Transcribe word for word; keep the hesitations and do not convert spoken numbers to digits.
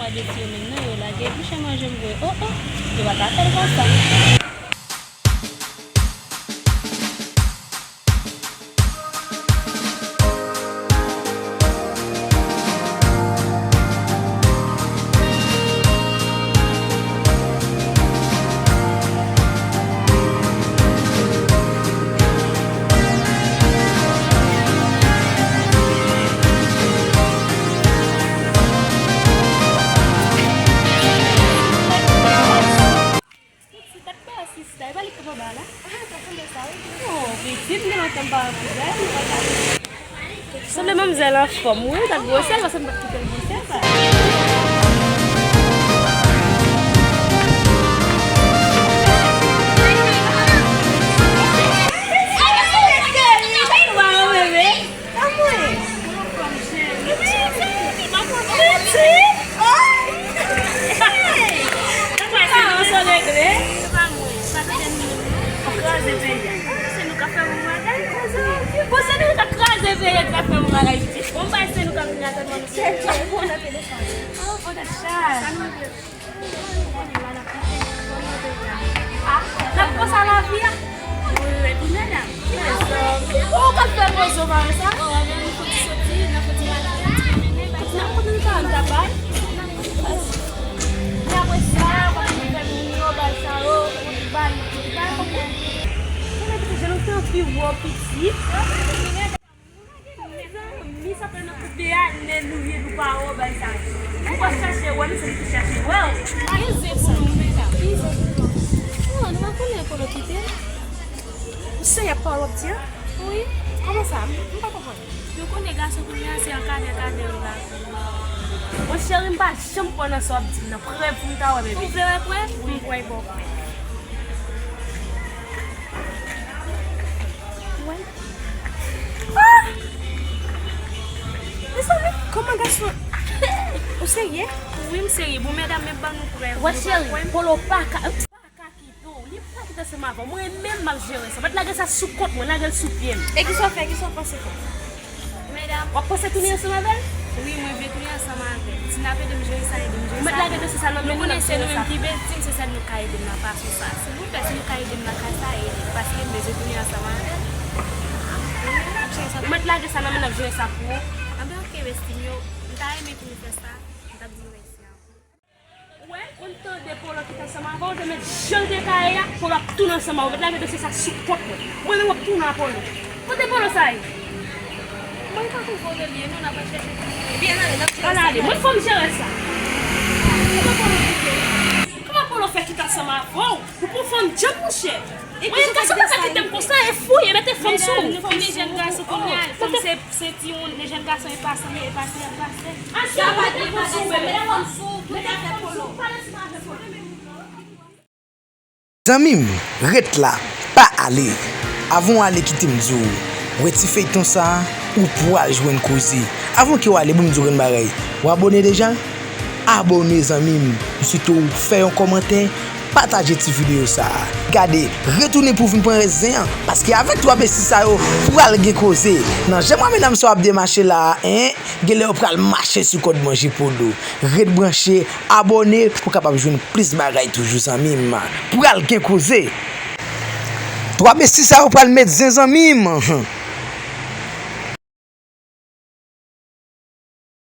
Beti yo menm non, yo lage bouch an manje m vre. Oh, oh, yo pa ka fè l konsa. Pitit, tèt pa sista, e pa li k ap anba la? Ah, sa sanble sa, wi. Oh, pitit, m gen lontan m pa wè manzè. Sanble manzè la anfòm, wi, l pa t gwosè, paske m pa t kite l gwosè, sa. Anmwey! Pitit! Oh! Sa yo se regle. Kraze peyi a. Se nou k ap fè bon bagay. Bon, se nou k ap kraze peyi a, k ap fè bon bagay, pitit. Bon, bay se nou k ap vin atè nou. Oh, pote chay. Ah, n ap konsa lavi a. Wi, wi, epi medam. Ou ka fè poze w parèy sa? N ap konn sa n ta bay. Men apre sa, w ap vin fè moun yo, bay sa yo, bay, bay konbyen? Mezanmi, pitit, jan nou te anvi wè w pitit. Mezanmi, sa fè nan koup de ane nou ye nou pa wè w bay sa. Nou pa chache wè, nou se nou ki chache wè w. Ki zen pou nou, medam? Ki zen pou nou? Non, nou pa konnen Polo kite l. Ou serye ak pawòl w ap di a? Wi. Kòman sa? M, m pa konprann. Nou konnen gason kounye a se an kadè kadè yo la. Bon, cheri, m pa janm kwè nan sa w ap di m nan. Prèv pou m ta wè, bebe. Ou vle wè prèv? Wi. M kwè ba w prèv. Wè. Ah! Mezanmi, kòman gason? Ou serye? Wi, m serye. Bon, medam, men ban nou prèv. Wè, cheri, Polo pa ka, pa ka kite w. Li pa kite ansanm avè w. Mwen menm, m ap jere sa. Mèt lage sa sou kont mwen, lage l sou pye m. E kisa w fè? Kisa w panse fè? Medam. W ap panse tounen ansanm avè l? Wi, mwen vle tounen ansanm avè l. Si n ap ede m jere sa, ede m jere sa. Ou mèt lage dosye sa nan men nou, n ap jere sa. Nou konnen se nou menm ki viktim, se sèl nou ka ede m nan fason sa. Silvouplè, si nou ka ede m nan ka sa, ede m. Paske m bezwen tounen ansanm avè l. Wi, n ap jere sa. Ou mèt lage sa nan men n, n ap jere sa pou ou. Anben, oke, besti m yo. M ta renmen pou nou fè sa. M t ap di mèsi a. Ou wè, ou tande Polo kite ansanm avè w, ou te mèt jan l te ka ye a, Polo ap tounen ansanm avè w. Ou mèt lage dosye sa sou kont mwen. Mwen menm w ap tounen a Polo. Kote Polo sa ye? Mwen pa konn kote l ye, non, n ap al chèche pou nou. Ebyen, n ale, n ap jere sa. Ann ale, mwen fò m jere sa. Kòman Polo kite? Kòman Polo fè kite ansanm avè w? Ou pran fanm djanm, monchè. Mwen, gason pa ka kite m konsa, e fou, e mete fanm sou ou. Medam, nou fini jèn gason kounye a, fanm se, se ti yon jèn gason, e pase, e pase, e pase. Sa pa depase, mete fanm sou ou pou ta fè Polo. Zanmi m, ret la, pa ale. Avan w ale, kite m di w, wè ti feyton sa a, ou pral jwenn koze. Avan ke w ale, ban m di w yon bagay. Ou abòne deja? Abòne, zanmi m. M swete w fè yon kòmantè, pataje ti videyo sa a. Gade, retounen pou w vin pran rès zen an, paske avèk twa besti sa yo, pral gen koze. Nan jan mwen medam sa w ap demache la a, en, genlè w pral mache sou kòd manje Polo. Ret branche, abòne pou w kapab jwenn plis bagay toujou, zanmi m. Pral gen koze. Twa besti sa yo pral met zen, zanmi m.